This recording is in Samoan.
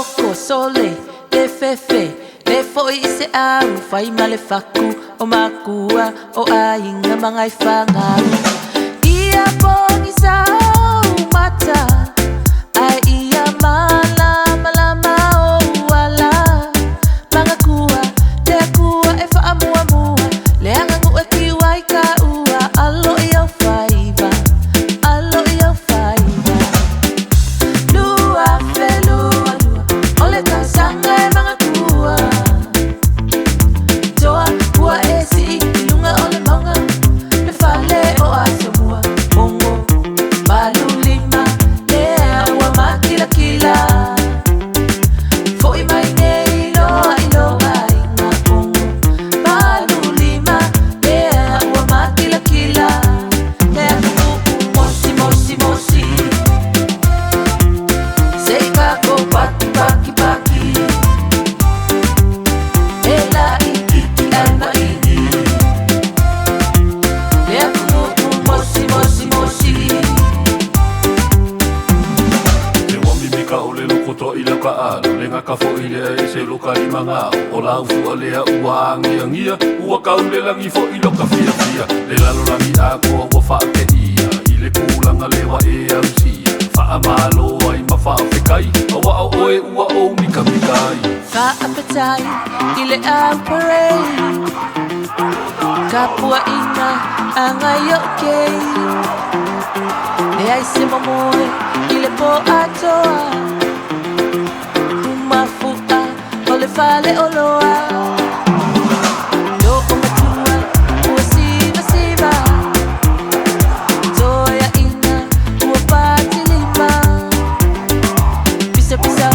loko sole le fefe le fo'i i se au fai ma le faku o makua o aiga ma gaifaga. Ia pogisa ou mata ae ia malamalama ou ala. Magakua le Akua e faamuamua le aganu'u e kiu ai ka ua. Alo i au faiva, alo i au faiva. 2022 o le tausaga e magakua. Toa ua e sii i luga o le mauga le fale o Asomua. Ogo malu lima lea ua makilakila. Fo'i mai nei loa i lou aiga. Ogo malu lima lea ua makilakila. Le atunuu mosi mosi mosi. Se i kako paki paki paki. E laʻikiki ana ini. Le atunuu mosi mosi mosi. Le ua mimika o le loko toa i lau kaalo, le gaka fo'i lea e ese lo ka limagao. O lau fua lea ua agiagia, ua kau le lagi fo'i loka fiafia. Le lalolagi atoa ua faateia i le tulaga lea ua e ausia. Faamalo ai ma faafetai, auā o oe ua ou mikamika ai. Faafetai i le au parade Kapuaʻiga a nai oʻu keiki. Leai se momoe i le po atoa. Mafu'a o le fale oloa. Loomatua ua sivasiva. Toeaʻina ua patilima. Pisapisa.